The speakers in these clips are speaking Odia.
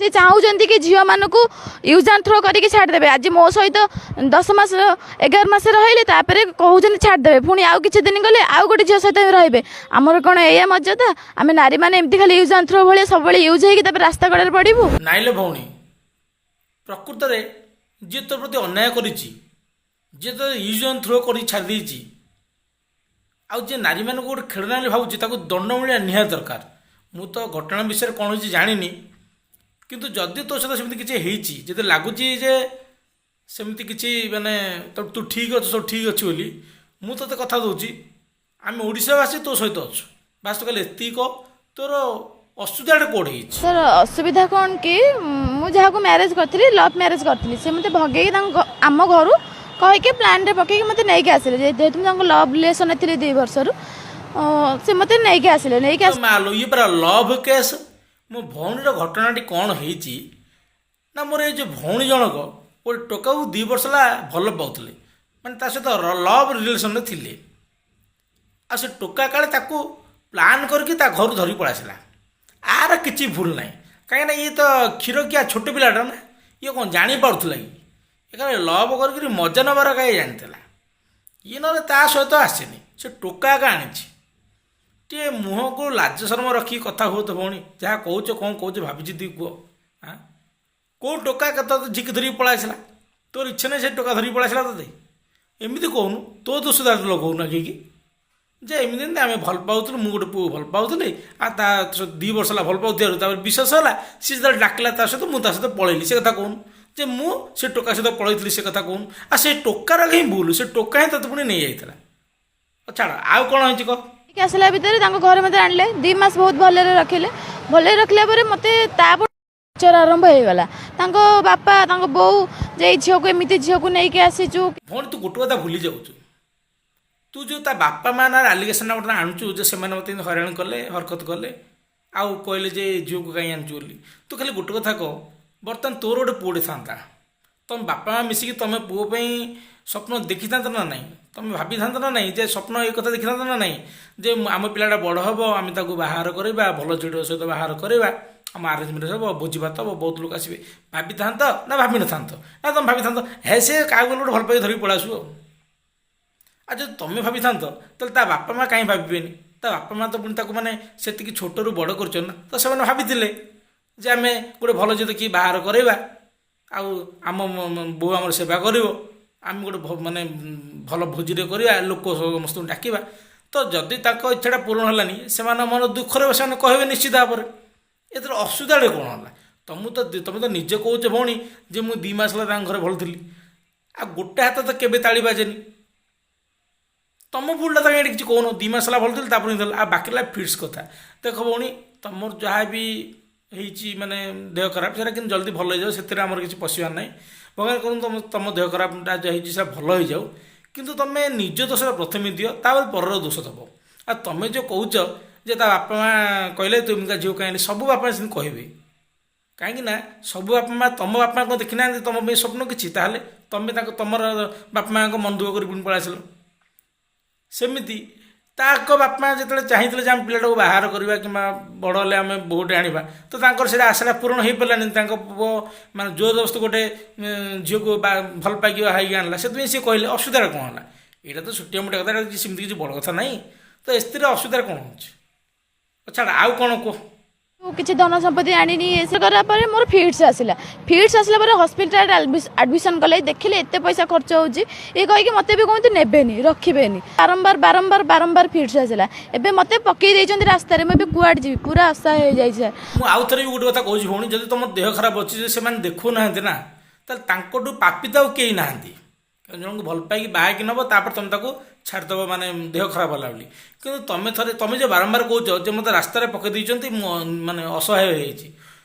ସେ ଚାହୁଁଛନ୍ତି କି ଝିଅମାନଙ୍କୁ ୟୁଜ୍ ଆଣ୍ଡ ଥ୍ରୋ କରିକି ଛାଡ଼ିଦେବେ। ଆଜି ମୋ ସହିତ 10 ମାସ, 11 ମାସ ରହିଲେ, ତାପରେ କହୁଛନ୍ତି ଛାଡ଼ିଦେବେ। ପୁଣି ଆଉ କିଛି ଦିନ ଗଲେ ଆଉ ଗୋଟେ ଝିଅ ସହିତ ରହିବେ। ଆମର କ'ଣ ଏଇଆ ମର୍ଯ୍ୟାଦା? ଆମେ ନାରୀମାନେ ଏମିତି ଖାଲି ୟୁଜ୍ ଆଣ୍ଡ ଥ୍ରୋ ଭଳିଆ ସବୁବେଳେ ୟୁଜ୍ ହେଇକି ତାପରେ ରାସ୍ତା କଡ଼ରେ ପଡ଼ିବୁ? ନାଇଁଲେ ଭଉଣୀ, ପ୍ରକୃତରେ ଯିଏ ତୋ ପ୍ରତି ଅନ୍ୟାୟ କରିଛି, ଯିଏ ତୋ ୟୁଜ୍ ଆଣ୍ଡ ଥ୍ରୋ କରି ଛାଡ଼ି ଦେଇଛି, ଆଉ ଯିଏ ନାରୀମାନଙ୍କୁ ଗୋଟେ ଖେଳନା ବୋଲି ଭାବୁଛି, ତାକୁ ଦଣ୍ଡ ମିଳିବା ନିହାତି ଦରକାର। ମୁଁ ତ ଘଟଣା ବିଷୟରେ କ'ଣ ହେଇଛି ଜାଣିନି, କିନ୍ତୁ ଯଦି ତୋ ସହିତ ସେମିତି କିଛି ହେଇଛି, ଯଦି ଲାଗୁଛି ଯେ ସେମିତି କିଛି ମାନେ ତ ତୁ ଠିକ୍ ଅଛୁ, ସବୁ ଠିକ୍ ଅଛି ବୋଲି, ମୁଁ ତୋତେ କଥା ଦେଉଛି, ଆମେ ଓଡ଼ିଶାବାସୀ ତୋ ସହିତ ଅଛୁ। ବାସ୍, ତୁ ଖାଲି ଏତିକି କହ, ତୋର ଅସୁବିଧାଟା କେଉଁଠି ହେଇଛି? ସାର୍, ଅସୁବିଧା କ'ଣ କି ମୁଁ ଯାହାକୁ ମ୍ୟାରେଜ୍ କରିଥିଲି, ଲଭ୍ ମ୍ୟାରେଜ୍ କରିଥିଲି, ସେ ମୋତେ ଭଗେଇକି ତାଙ୍କ ଆମ ଘରୁ କହିକି ପ୍ଲାନ୍ରେ ପକେଇକି ମୋତେ ନେଇକି ଆସିଲେ। ଯେହେତୁ ମୁଁ ତାଙ୍କ ଲଭ୍ ରିଲେସନ୍ରେ ଥିଲି 2 ବର୍ଷରୁ, ସେ ମୋତେ ନେଇକି ଆସିଲେ। ନେଇକି ମାଲୋ, ଇଏ ପରା ଲଭ୍ କେସ୍। ମୋ ଭଉଣୀର ଘଟଣାଟି କ'ଣ ହେଇଛି ନା, ମୋର ଏଇ ଯେଉଁ ଭଉଣୀ ଜଣକ ଗୋଟେ ଟୋକାକୁ 2 ବର୍ଷ ହେଲା ଭଲ ପାଉଥିଲେ, ମାନେ ତା ସହିତ ଲଭ୍ ରିଲେସନ୍ରେ ଥିଲେ। ଆଉ ସେ ଟୋକା କାଳେ ତାକୁ ପ୍ଲାନ୍ କରିକି ତା ଘରୁ ଧରିକି ପଳେଇ ଆସିଲା। ଆର କିଛି ଭୁଲ ନାହିଁ, କାହିଁକିନା ଇଏ ତ କ୍ଷୀରକିଆ ଛୋଟ ପିଲାଟା ନା, ଇଏ କ'ଣ ଜାଣିପାରୁଥିଲା କି? ଏ କାଳେ ଲଭ୍ କରିକିରି ମଜା ନେବାର କାହିଁ ଜାଣିଥିଲା ଇଏ, ନହେଲେ ତା ସହିତ ଆସିନି, ସେ ଟୋକା ଏକା ଆଣିଛି। ଟିକେ ମୁହଁକୁ ଲାଜ ଶରମ ରଖିକି କଥା ହୁଅ ତ ଭଉଣୀ। ଯାହା କହୁଛ, କ'ଣ କହୁଛ, ଭାବିଛି ଟିକେ କୁହ। ଆଁ, କେଉଁ ଟୋକା କେତେ ତୋତେ ଝିକି ଧରିକି ପଳେଇ ଆସିଲା? ତୋର ଇଚ୍ଛା ନାହିଁ, ସେ ଟୋକା ଧରିକି ପଳେଇ ଆସିଲା ତୋତେ। ଏମିତି କହୁନୁ, ତୋ ଦୋଷ ତାର ଲଗଉନା କେହି ଯେ ଏମିତି ଏମିତି ଆମେ ଭଲ ପାଉଥିଲୁ, ମୁଁ ଗୋଟେ ପୁଅ ଭଲ ପାଉଥିଲି, ଆଉ ତା 2 ବର୍ଷ ହେଲା ଭଲ ପାଉଥିବାରୁ ତାପରେ ବିଶ୍ୱାସ ହେଲା, ସିଏ ଯେତେବେଳେ ଡାକିଲା ତା ସହିତ, ମୁଁ ତା ସହିତ ପଳେଇଲି। ସେ କଥା କହୁନୁ ଯେ ମୁଁ ସେ ଟୋକା ସହିତ ପଳେଇଥିଲି, ସେ କଥା କହୁନୁ। ଆଉ ସେ ଟୋକାର ହିଁ ଭୁଲ, ସେ ଟୋକା ହିଁ ତୋତେ ପୁଣି ନେଇଯାଇଥିଲା। ଆଉ ଛାଡ଼, ଆଉ କ'ଣ ହେଇଛି କହ। ନେଇକି ଆସିଲା ଭିତରେ ତାଙ୍କ ଘରେ ମୋତେ ଆଣିଲେ। 2 ମାସ ବହୁତ ଭଲରେ ରଖିଲେ। ଭଲରେ ରଖିଲା ପରେ ମୋତେ ତାପରେ ଟର୍ଚର ଆରମ୍ଭ ହେଇଗଲା, ତାଙ୍କ ବାପା, ତାଙ୍କ ବୋଉ, ଯେ ଏଇ ଝିଅକୁ, ଏମିତି ଝିଅକୁ ନେଇକି ଆସିଛୁ। ଭଉଣୀ, ତୁ ଗୋଟେ କଥା ଭୁଲି ଯାଉଛୁ। ତୁ ଯେଉଁ ତା ବାପା ମା ନାଁରେ ଆଲିଗେସନ୍ ଗୋଟେ ଆଣୁଛୁ ଯେ ସେମାନେ ମୋତେ ଏମିତି ହଇରାଣ କଲେ, ହରକତ କଲେ, ଆଉ କହିଲେ ଯେ ଏ ଝିଅକୁ କାହିଁ ଆଣିଛୁ ବୋଲି, ତୁ ଖାଲି ଗୋଟେ କଥା କହ, ବର୍ତ୍ତମାନ ତୋର ଗୋଟେ ପୁଅଟେ ଥାନ୍ତା, ତମ ବାପା ମା ମିଶିକି ତମେ ପୁଅ ପାଇଁ ସ୍ୱପ୍ନ ଦେଖିଥାନ୍ତ ନା ନାହିଁ? ତମେ ଭାବିଥାନ୍ତ ନା ନାହିଁ ଯେ ସ୍ୱପ୍ନ ଏ କଥା ଦେଖିଥାନ୍ତ ନା ନାହିଁ ଯେ ଆମ ପିଲାଟା ବଡ଼ ହେବ, ଆମେ ତାକୁ ବାହାଘର କରିବା, ଭଲ ଝିଅ ସହିତ ବାହାଘର କରିବା, ଆମ ଆରେଞ୍ଜ ମ୍ୟାରେଜ୍ ହେବ, ଭୋଜି ଭାତ ହେବ, ବହୁତ ଲୋକ ଆସିବେ? ଭାବିଥାନ୍ତ ନା ଭାବିନଥାନ୍ତ? ନା ତମେ ଭାବିଥାନ୍ତ ହେ ସେ କାହାକୁ ଗୋଟେ ଭଲ ପାଇକି ଧରିକି ପଳେଇ ଆସିବ? ଆଉ ଯଦି ତମେ ଭାବିଥାନ୍ତ, ତାହେଲେ ତା ବାପା ମା କାହିଁ ଭାବିବେନି? ତା ବାପା ମା ତ ପୁଣି ତାକୁ ମାନେ ସେତିକି ଛୋଟରୁ ବଡ଼ କରୁଛନ୍ତି ନା। ତ ସେମାନେ ଭାବିଥିଲେ ଯେ ଆମେ ଗୋଟେ ଭଲ ଝିଅ ଦେଖିକି ବାହାଘର କରେଇବା, ଆଉ ଆମ ବୋହୂ ଆମର ସେବା କରିବ, ଆମେ ଗୋଟେ ମାନେ ଭଲ ଭୋଜିରେ କରିବା, ଲୋକ ସମସ୍ତଙ୍କୁ ଡାକିବା। ତ ଯଦି ତାଙ୍କ ଇଚ୍ଛାଟା ପୂରଣ ହେଲାନି, ସେମାନଙ୍କ ମନ ଦୁଃଖରେ ସେମାନେ କହିବେ ନିଶ୍ଚିତ ଭାବରେ। ଏଥିରେ ଅସୁବିଧାଟା କ'ଣ ହେଲା? ତମକୁ ତ ତମେ ତ ନିଜେ କହୁଛ ଭଉଣୀ ଯେ ମୁଁ 2 ମାସ ହେଲା ତାଙ୍କ ଘରେ ଭଲ ଥିଲି। ଆଉ ଗୋଟେ ହାତ ତ କେବେ ତାଳି ବାଜେନି। ତମ ଭୁଲଟା ତ କାହିଁ ଏଠି କିଛି କହୁନ? 2 ମାସ ହେଲା ଭଲ ଥିଲି, ତାପରେ ହେଲା। ଆଉ ବାକି ହେଲା ଫିଟ୍ସ କଥା। ଦେଖ ଭଉଣୀ, ତମର ଯାହା ବି ହେଇଛି, ମାନେ ଦେହ ଖରାପ, ସେଟା କିନ୍ତୁ ଜଲ୍ଦି ଭଲ ହେଇଯାଉ, ସେଥିରେ ଆମର କିଛି ପଶିବାର ନାହିଁ। ଭଗବାନ କରନ୍ତୁ ତମ ତମ ଦେହ ଖରାପଟା ଯାହା ହେଇଛି ସେଟା ଭଲ ହେଇଯାଉ। କିନ୍ତୁ ତମେ ନିଜ ଦୋଷଟା ପ୍ରଥମେ ଦିଅ, ତାପରେ ପରର ଦୋଷ ଦେବ। ଆଉ ତମେ ଯେଉଁ କହୁଛ ଯେ ତା ବାପା ମା କହିଲେ ତୁ ଏମିତିକା ଝିଅ କାହିଁ, ସବୁ ବାପା ମା ସେମିତି କହିବେ। କାହିଁକି ନା ସବୁ ବାପା ମା ତମ ବାପା ମା କ'ଣ ଦେଖିନାହାନ୍ତି ତମ ପାଇଁ ସ୍ୱପ୍ନ କିଛି? ତାହେଲେ ତମେ ତାଙ୍କ ତମର ବାପା ମାଙ୍କ ମନ ଦୁଃଖ କରି ପୁଣି ପଳେଇ ଆସିଲ। ସେମିତି ତାଙ୍କ ବାପା ମା ଯେତେବେଳେ ଚାହିଁଥିଲେ ଯେ ଆମ ପିଲାଟାକୁ ବାହାର କରିବା କିମ୍ବା ବଡ଼ ହେଲେ ଆମେ ବୋହୂଟେ ଆଣିବା, ତ ତାଙ୍କର ସେଇଟା ଆଶାଟା ପୂରଣ ହେଇପାରିଲାନି। ତାଙ୍କ ପୁଅ ମାନେ ଜୋରଜବସ୍ତ ଗୋଟେ ଝିଅକୁ ଭଲ ପାଇକି ବାହା ହେଇକି ଆଣିଲା, ସେଥିପାଇଁ ସିଏ କହିଲେ। ଅସୁବିଧାଟା କ'ଣ ହେଲା? ଏଇଟା ତ ଛୋଟିଆ ମୋଟିଆ କଥା, ଏଇଟା ସେମିତି କିଛି ବଡ଼ କଥା ନାହିଁ। ତ ଏଥିରେ ଅସୁବିଧାରେ କ'ଣ ହେଉଛି? ଛାଡ଼, ଆଉ କ'ଣ କୁହ। ମୁଁ କିଛି ଧନ ସମ୍ପତ୍ତି ଆଣିନି। ସେ କଲା ପରେ ମୋର ଫିଟ୍ସ ଆସିଲା। ଫିଟ୍ସ ଆସିଲା ପରେ ହସ୍ପିଟାଲରେ ଆଡ଼ମିସନ୍ କଲେ, ଦେଖିଲେ ଏତେ ପଇସା ଖର୍ଚ୍ଚ ହେଉଛି, ଇଏ କହିକି ମୋତେ ବି କୁହନ୍ତି ନେବେନି, ରଖିବେନି। ବାରମ୍ବାର ବାରମ୍ବାର ବାରମ୍ବାର ଫିଟ୍ସ ଆସିଲା। ଏବେ ମୋତେ ପକେଇ ଦେଇଛନ୍ତି ରାସ୍ତାରେ, ମୁଁ ଏବେ କୁଆଡ଼େ ଯିବି? ପୁରା ଅସହାୟ ହେଇଯାଇଛି ସାର୍। ମୁଁ ଆଉ ଥରେ ବି ଗୋଟେ କଥା କହୁଛି ଭଉଣୀ, ଯଦି ତମ ଦେହ ଖରାପ ଅଛି ଯେ ସେମାନେ ଦେଖୁନାହାନ୍ତି ନା, ତାହେଲେ ତାଙ୍କଠୁ ପାପି ତ ଆଉ କେହି ନାହାନ୍ତି। କାରଣ ଜଣଙ୍କୁ ଭଲ ପାଇକି ବାହା ହେଇକି ନେବ, ତାପରେ ତମେ ତାକୁ ଛାଡ଼ିଦେବ ମାନେ ଦେହ ଖରାପ ହେଲା ବୋଲି। କିନ୍ତୁ ତମେ ଥରେ ତମେ ଯେଉଁ ବାରମ୍ବାର କହୁଛ ଯେ ମୋତେ ରାସ୍ତାରେ ପକେଇ ଦେଇଛନ୍ତି, ମୁଁ ମାନେ ଅସହାୟ ହେଇଯାଇଛି।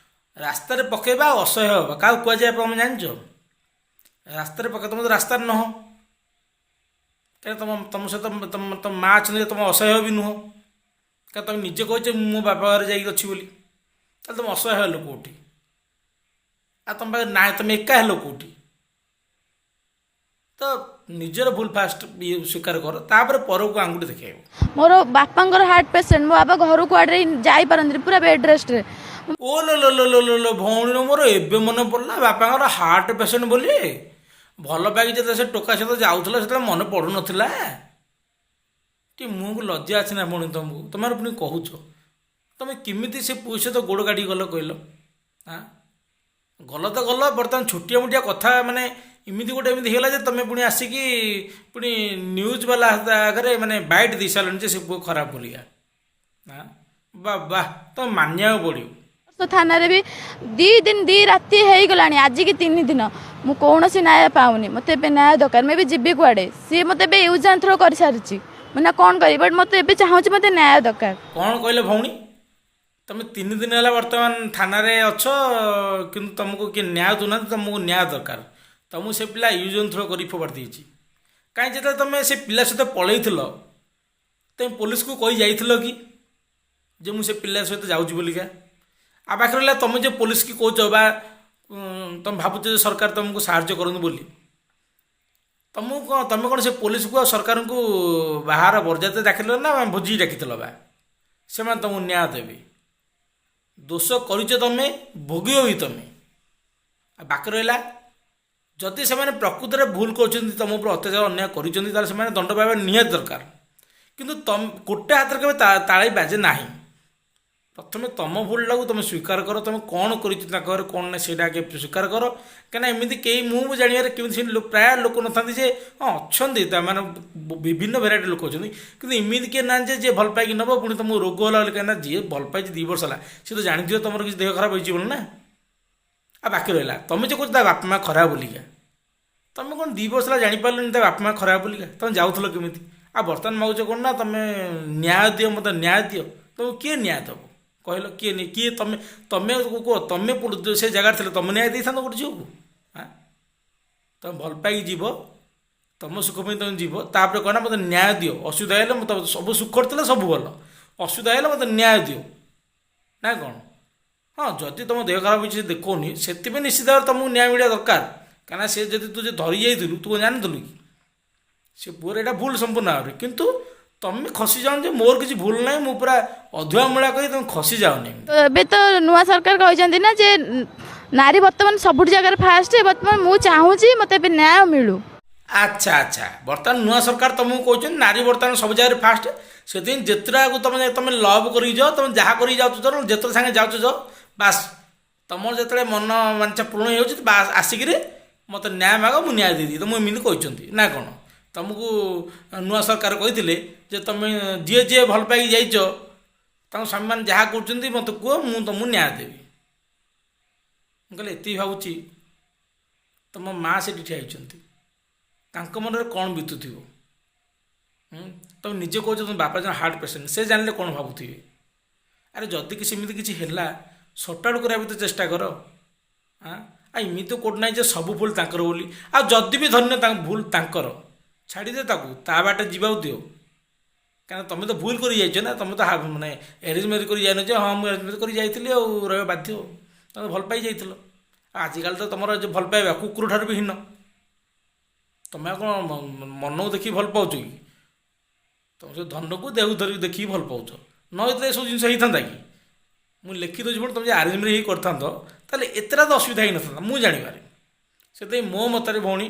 ରାସ୍ତାରେ ପକେଇବା ଆଉ ଅସହାୟ ହେବା କାହାକୁ କୁହାଯାଏ ତମେ ଜାଣିଛ? ରାସ୍ତାରେ ପକେଇ ତମେ ତ ରାସ୍ତାରେ ନୁହଁ, କାରଣ ତମ ତମ ସହିତ ତମ ତମ ମା ଅଛନ୍ତି, ତମ ଅସହାୟ ବି ନୁହଁ, କାରଣ ତମେ ନିଜେ କହୁଛ ମୁଁ ମୋ ବାପା ଘରେ ଯାଇକି ଅଛି ବୋଲି। ତାହେଲେ ତମେ ଅସହାୟ ହେଲ କେଉଁଠି? ଆଉ ତମ ପାଖରେ ନା ତମେ ଏକା ହେଲ କେଉଁଠି? ତ ନିଜର ଭୁଲ ଫାଷ୍ଟ ଇଏ ସ୍ୱୀକାର କର, ତାପରେ ପରକୁ ଆଙ୍ଗୁଠି ଦେଖେଇବ। ମୋର ବାପାଙ୍କର ହାର୍ଟ ପେସେଣ୍ଟ। ମୋ ବାପା ଘରୁ କୁଆଡ଼େ ଯାଇପାରନ୍ତିନି, ପୁରା ବେଡ୍ ରେଷ୍ଟରେ। ଓ ଲୋ ଲୋ ଲୋ ଲୋ ଲୋ ଲୋ, ଭଉଣୀର ମୋର ଏବେ ମନେ ପଡ଼ିଲା ବାପାଙ୍କର ହାର୍ଟ ପେସେଣ୍ଟ ବୋଲି। ଭଲ ପାଇକି ଯେତେବେଳେ ସେ ଟୋକା ସହିତ ଯାଉଥିଲ, ସେତେବେଳେ ମନେ ପଡ଼ୁନଥିଲା? ଟିକେ ମୁହଁକୁ ଲଜ୍ଜା ଅଛି ନା ଭଉଣୀ ତମକୁ? ତମେ ପୁଣି କହୁଛ, ତମେ କେମିତି ସେ ପୁଅ ସହିତ ଗୋଡ଼ କାଢ଼ିକି ଗଲ କହିଲ? ଆଁ, ଗଲ ତ ଗଲ, ବର୍ତ୍ତମାନ ଛୋଟିଆ ମୋଟିଆ କଥା ମାନେ ଏମିତି ଗୋଟେ ଏମିତି ହେଇଗଲା ଯେ ତମେ ପୁଣି ଆସିକି ପୁଣି ନ୍ୟୁଜ୍ ବାଲା ଆଗରେ ମାନେ ବାଇଟ୍ ଦେଇ ସାରିଲଣି ଯେ ସେ ପୁଅ ଖରାପ ବୋଲିକା। ଆଁ, ବାଃ ବାଃ, ତମେ ମାନିବାକୁ ପଡ଼ିବ। ତ ଥାନାରେ ବି 2 ଦିନ 2 ରାତି ହେଇଗଲାଣି, ଆଜିକି 3 ଦିନ, ମୁଁ କୌଣସି ନ୍ୟାୟ ପାଉନି। ମୋତେ ଏବେ ନ୍ୟାୟ ଦରକାର। ମୁଁ ଏବେ ଯିବି କୁଆଡ଼େ? ସିଏ ମୋତେ ଏବେ ୟୁଜ୍ ଆଣ୍ଡ ଥ୍ରୋ କରିସାରିଛି। ମୁଁ ନା କ'ଣ କରିବି? ବଟ୍ ମୋତେ ଏବେ ଚାହୁଁଛି, ମୋତେ ନ୍ୟାୟ ଦରକାର। କ'ଣ କହିଲେ ଭଉଣୀ? ତମେ 3 ଦିନ ହେଲା ବର୍ତ୍ତମାନ ଥାନାରେ ଅଛ, କିନ୍ତୁ ତମକୁ କିଏ ନ୍ୟାୟ ଦେଉନାହାନ୍ତି। ତମକୁ ନ୍ୟାୟ ଦରକାର। ତମକୁ ସେ ପିଲା ୟୁଜ୍ ଆଣ୍ଡ ଥ୍ରୋ କରି ଫୋପାଡ଼ି ଦେଇଛି। କାହିଁ, ଯେତେବେଳେ ତମେ ସେ ପିଲା ସହିତ ପଳେଇଥିଲ, ତମେ ପୋଲିସକୁ କହି ଯାଇଥିଲ କି ଯେ ମୁଁ ସେ ପିଲା ସହିତ ଯାଉଛି ବୋଲିକା? ଆଉ ପାଖରେ ରହିଲା, ତମେ ଯେ ପୋଲିସକି କହୁଛ ବା ତମେ ଭାବୁଛ ଯେ ସରକାର ତମକୁ ସାହାଯ୍ୟ କରନ୍ତୁ ବୋଲି, ତମକୁ କ'ଣ, ତମେ କ'ଣ ସେ ପୋଲିସକୁ ଆଉ ସରକାରଙ୍କୁ ବାହାର ବରଯାତ୍ରୀ ଡାକିଥିଲ ନା ଭୋଜି ଡାକିଥିଲ ବା ସେମାନେ ତମକୁ ନ୍ୟାୟ ଦେବେ? ଦୋଷ କରିଛ ତମେ, ଭୋଗିବ ବି ତମେ। ଆଉ ବାକି ରହିଲା, ଯଦି ସେମାନେ ପ୍ରକୃତରେ ଭୁଲ କରୁଛନ୍ତି, ତମ ଉପରେ ଅତ୍ୟାଚାର ଅନ୍ୟାୟ କରିଛନ୍ତି, ତାହେଲେ ସେମାନେ ଦଣ୍ଡ ପାଇବା ନିହାତି ଦରକାର। କିନ୍ତୁ ତମ ଗୋଟେ ହାତରେ କେବେ ତାଳି ବାଜେ ନାହିଁ। ପ୍ରଥମେ ତମ ଭୁଲଟାକୁ ତମେ ସ୍ୱୀକାର କର। ତମେ କ'ଣ କରିଛ ତାଙ୍କ ଘରେ, କ'ଣ ନାହିଁ, ସେଇଟା ଆଗେ ସ୍ୱୀକାର କର। କାହିଁକିନା ଏମିତି କେହି ମୁଁ ବି ଜାଣିବାରେ କେମିତି ସେମିତି ପ୍ରାୟ ଲୋକ ନଥାନ୍ତି ଯେ, ହଁ, ଅଛନ୍ତି, ତାମାନେ ବିଭିନ୍ନ ଭେରାଇଟି ଲୋକ ଅଛନ୍ତି, କିନ୍ତୁ ଏମିତି କିଏ ନାହାନ୍ତି ଯେ ଯିଏ ଭଲ ପାଇକି ନେବ, ପୁଣି ତମକୁ ରୋଗ ହେଲା ବୋଲି। କାହିଁକିନା ଯିଏ ଭଲ ପାଇଛି 2 ବର୍ଷ ହେଲା, ସେ ତ ଜାଣିଥିବ ତମର କିଛି ଦେହ ଖରାପ ହେଇଛି ବୋଲି ନା। ଆଉ ବାକି ରହିଲା, ତମେ ଯେ କହୁଛ ତା ବାପା ମା ଖରାପ ବୋଲିକା, ତମେ କ'ଣ 2 ବର୍ଷ ହେଲା ଜାଣିପାରିଲନି ତା ବାପା ମା ଖରାପ ବୋଲିକା? ତମେ ଯାଉଥିଲ କେମିତି? ଆଉ ବର୍ତ୍ତମାନ ମାଗୁଛ କ'ଣ ନା ତମେ ନ୍ୟାୟ ଦିଅ, ମୋତେ ନ୍ୟାୟ ଦିଅ। ତମକୁ କିଏ ନ୍ୟାୟ ଦେବ କହିଲ? କିଏ ନି କିଏ? ତମେ ତମେ କୁହ, ତମେ ସେ ଜାଗାରେ ଥିଲେ ତମେ ନ୍ୟାୟ ଦେଇଥାନ୍ତ ଗୋଟେ ଝିଅକୁ? ଆଁ, ତମେ ଭଲ ପାଇକି ଯିବ, ତମ ସୁଖ ପାଇଁ ତମେ ଯିବ, ତାପରେ କ'ଣ ମୋତେ ନ୍ୟାୟ ଦିଅ, ଅସୁବିଧା ହେଲେ ମୋତେ, ସବୁ ସୁଖରେ ଥିଲେ ସବୁ ଭଲ, ଅସୁବିଧା ହେଲେ ମୋତେ ନ୍ୟାୟ ଦିଅ ନା କ'ଣ? ହଁ, ଯଦି ତମ ଦେହ ଖରାପ ହେଇଛି ସେ ଦେଖାଉନି, ସେଥିପାଇଁ ନିଶ୍ଚିତ ଭାବରେ ତମକୁ ନ୍ୟାୟ ମିଳିବା ଦରକାର। କାହିଁକିନା ସେ ଯଦି ତୁ ଯେ ଧରି ଯାଇଥିଲୁ, ତୁ କ'ଣ ଜାଣିଥିଲୁ କି? ସେ ପୁଅର ଏଇଟା ଭୁଲ ସମ୍ପୂର୍ଣ୍ଣ ଭାବରେ, କିନ୍ତୁ ତମେ ଖସି ଯାଉନି ଯେ ମୋର କିଛି ଭୁଲ ନାହିଁ, ମୁଁ ପୁରା ଅଧୁଆ ମୂଳା କରି ତମେ ଖସି ଯାଉନି। ତ ଏବେ ତ ନୂଆ ସରକାର କହିଛନ୍ତି ନା ଯେ ନାରୀ ବର୍ତ୍ତମାନ ସବୁଠି ଜାଗାରେ ଫାଷ୍ଟ। ବର୍ତ୍ତମାନ ମୁଁ ଚାହୁଁଛି ମୋତେ ଏବେ ନ୍ୟାୟ ମିଳୁ। ଆଚ୍ଛା, ବର୍ତ୍ତମାନ ନୂଆ ସରକାର ତମକୁ କହୁଛନ୍ତି ନାରୀ ବର୍ତ୍ତମାନ ସବୁ ଜାଗାରେ ଫାଷ୍ଟ। ସେଥିପାଇଁ ଯେତେଟାକୁ ତମେ ଲଭ୍ କରିକି ଯାଅ, ତମେ ଯାହା କରିକି ଯାଉଛ ଯାଅ, ଯେତେବେଳେ ସାଙ୍ଗେ ଯାଉଛ ଯାଅ, ବାସ୍ ତମର ଯେତେବେଳେ ମନ ବାଞ୍ଛା ପୂରଣ ହେଇଯାଉଛି, ବାସ୍ ଆସିକିରି ମୋତେ ନ୍ୟାୟ ମାଗ, ମୁଁ ନ୍ୟାୟ ଦେଇଦେବି। ତମକୁ ଏମିତି କହିଛନ୍ତି ନା କ'ଣ? ତମକୁ ନୂଆ ସରକାର କହିଥିଲେ ଯେ ତମେ ଯିଏ ଯିଏ ଭଲ ପାଇକି ଯାଇଛ, ତାଙ୍କ ସ୍ୱାମୀମାନେ ଯାହା କରୁଛନ୍ତି ମୋତେ କୁହ, ମୁଁ ତମକୁ ନ୍ୟାୟ ଦେବି। ମୁଁ କହିଲି ଏତିକି ଭାବୁଛି, ତମ ମା ସେଠି ଠିଆ ହେଇଛନ୍ତି, ତାଙ୍କ ମନରେ କ'ଣ ବିତୁଥିବ? ତମେ ନିଜେ କହୁଛ ତମ ବାପା ଜଣେ ହାର୍ଟ ପେସେଣ୍ଟ, ସେ ଜାଣିଲେ କ'ଣ ଭାବୁଥିବେ? ଆରେ, ଯଦି କିଛି ସେମିତି କିଛି ହେଲା, ସର୍ଟ ଆଉଟ୍ କରିବା ଭିତରେ ଚେଷ୍ଟା କର। ଆଁ, ଆଉ ଏମିତି ତ କୋଉଠି ନାହିଁ ଯେ ସବୁ ଭୁଲ ତାଙ୍କର ବୋଲି। ଆଉ ଯଦି ବି ଧରିନିଅ ତାଙ୍କ ଭୁଲ ତାଙ୍କର, ଛାଡ଼ିଦିଅ ତାକୁ, ତା ବାଟେ ଯିବାକୁ ଦିଅ। କାରଣ ତମେ ତ ଭୁଲ କରି ଯାଇଛ ନା, ତମେ ତ ମାନେ ଆରେଞ୍ଜ ମ୍ୟାରେଜ୍ କରି ଯାଇନ ଯେ ହଁ, ମୁଁ ଆରେଞ୍ଜ ମ୍ୟାରେଜ୍ କରି ଯାଇଥିଲି ଆଉ ରହିବା ବାଧ୍ୟ। ତମେ ଭଲ ପାଇ ଯାଇଥିଲ। ଆଉ ଆଜିକାଲି ତ ତମର ଯେଉଁ ଭଲ ପାଇବା କୁକୁର ଠାରୁ ବି ହୀନ। ତମେ ଆଉ କ'ଣ ମନକୁ ଦେଖିକି ଭଲ ପାଉଛ କି? ତମେ ସେ ଧନକୁ ଦେହକୁ ଧରିକି ଦେଖିକି ଭଲ ପାଉଛ। ନ ହେଇଥିଲେ ଏସବୁ ଜିନିଷ ହେଇଥାନ୍ତା କି? ମୁଁ ଲେଖି ଦେଉଛି ପୁଣି, ତମେ ଯଦି ଆରେଞ୍ଜ ମ୍ୟାରେଜ୍ ହେଇ କରିଥାନ୍ତ, ତାହେଲେ ଏତେଟା ତ ଅସୁବିଧା ହେଇନଥାନ୍ତା ମୁଁ ଜାଣିବାରେ। ସେଥିପାଇଁ ମୋ ମତରେ ଭଉଣୀ,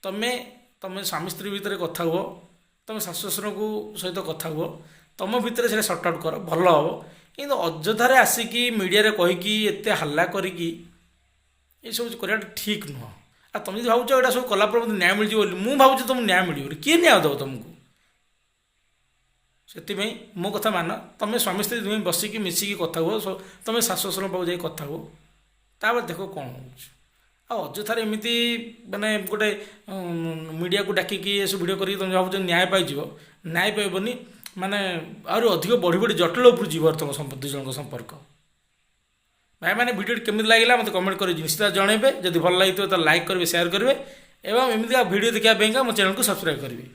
ତମେ ତମେ ସ୍ୱାମୀ ସ୍ତ୍ରୀ ଭିତରେ କଥା ହୁଅ, ତମେ ଶାଶୁ ଶ୍ୱଶୁରଙ୍କୁ ସହିତ କଥା ହୁଅ, ତମ ଭିତରେ ସେଇଟା ସର୍ଟ ଆଉଟ୍ କର, ଭଲ ହେବ। କିନ୍ତୁ ଅଯଥାରେ ଆସିକି ମିଡ଼ିଆରେ କହିକି ଏତେ ହାଲ୍ଲା କରିକି ଏସବୁ କରିବାଟା ଠିକ୍ ନୁହଁ। ଆଉ ତମେ ଯଦି ଭାବୁଛ ଏଇଟା ସବୁ କଲା ପରେ ମୋତେ ନ୍ୟାୟ ମିଳିଯିବ ବୋଲି, ମୁଁ ଭାବୁଛି ତମକୁ ନ୍ୟାୟ ମିଳିବ ବୋଲି, କିଏ ନ୍ୟାୟ ଦେବ ତମକୁ? ସେଥିପାଇଁ ମୋ କଥା ମାନ, ତମେ ସ୍ୱାମୀ ସ୍ତ୍ରୀ ଦୁହେଁ ବସିକି ମିଶିକି କଥା ହୁଅ, ତମେ ଶାଶୁ ଶ୍ୱଶୁରଙ୍କ ପାଖକୁ ଯାଇ କଥା ହୁଅ, ତାପରେ ଦେଖ କ'ଣ ହେଉଛି। ଆଉ ଅଯଥାରେ ଏମିତି ମାନେ ଗୋଟେ ମିଡ଼ିଆକୁ ଡାକିକି ଏସବୁ ଭିଡ଼ିଓ କରିକି ତମେ ଭାବୁଛ ନ୍ୟାୟ ପାଇଯିବ, ନ୍ୟାୟ ପାଇବନି। ମାନେ ଆହୁରି ଅଧିକ ବଢ଼ି ବଢ଼ି ଜଟିଳ ଉପରୁ ଯିବ ତମ ଦୁଇ ଜଣଙ୍କ ସମ୍ପର୍କ। ଭାଇମାନେ, ଭିଡ଼ିଓଟି କେମିତି ଲାଗିଲା ମୋତେ କମେଣ୍ଟ କରି ନିଶ୍ଚିତ ଜଣାଇବେ। ଯଦି ଭଲ ଲାଗିଥିବ ତାହେଲେ ଲାଇକ୍ କରିବେ, ସେୟାର କରିବେ ଏବଂ ଏମିତିକା ଭିଡ଼ିଓ ଦେଖିବା ପାଇଁକା ମୋ ଚ୍ୟାନେଲକୁ ସବସ୍କ୍ରାଇବ୍ କରିବେ।